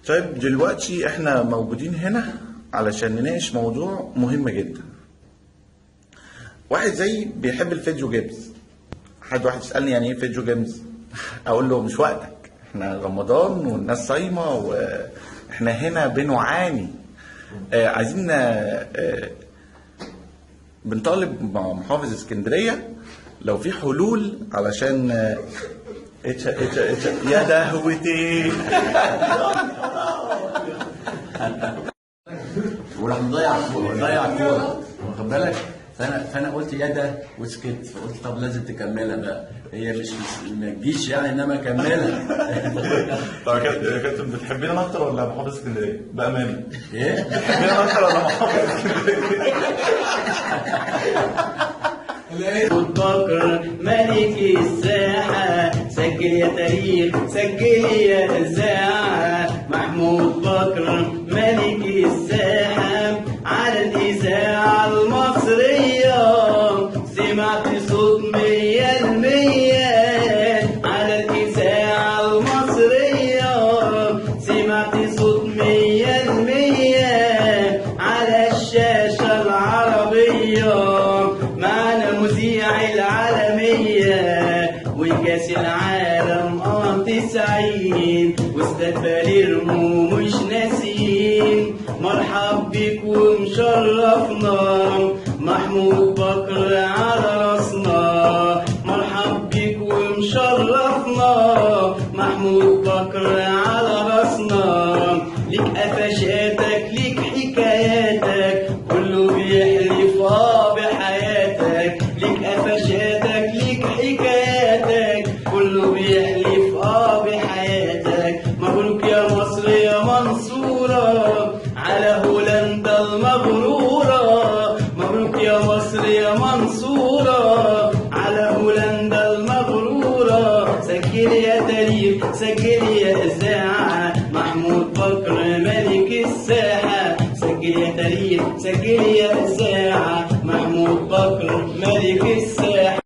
طيب دلوقتي احنا موجودين هنا علشان نناقش موضوع مهم جدا. واحد زي بيحب ال video games. حد واحد يسألني يعني ايه video games؟ اقول له مش وقتك، احنا رمضان والناس صايمة واحنا هنا بنعاني. عايزين بنطالب مع محافظ اسكندرية لو في حلول علشان اتش اتش اتش يا دهوتي. وراح مضيع كورة، واخد بالك؟ فانا قلت يا ده وسكت، فقلت طب لازم تكملها بقى، هي مش ما تجيش يعني انما اكملها. طب يا كابتن بتحبينا اكتر ولا محافظ اسكندرية؟ بامانه ايه؟ بتحبينا اكتر ولا محافظ اسكندرية؟ بكر ملك الساحة، سجل يا تاريخ سجل يا إذاعة. محمود بكر ملك الساحة على الإذاعة المصرية، سمعت صوت 100% على الإذاعة المصرية، سمعت صوت 100% على الشاشة العربية، معنا مذيع العالمية وكاس العالم 90 واستاد باليرمو مش ناسيين. مرحب بيك ومشرفنا محمود بكر على راسنا، مرحب بيك ومشرفنا محمود بكر على راسنا. ليك قفشاتك ليك حكاياتك كله بيحلف بحياتك، ليك قفشاتك ليك حكاياتك كله بيحلف بحياتك. مبروك يا مصر يا منصورة على هولندا المغرورة، مبروك يا مصر يا منصورة على هولندا المغرورة. سجل يا تاريخ سجل يا إذاعة، محمود بكر ملك الساحة. سجل يا تاريخ سجل يا إذاعة، محمود بكر ملك الساحة.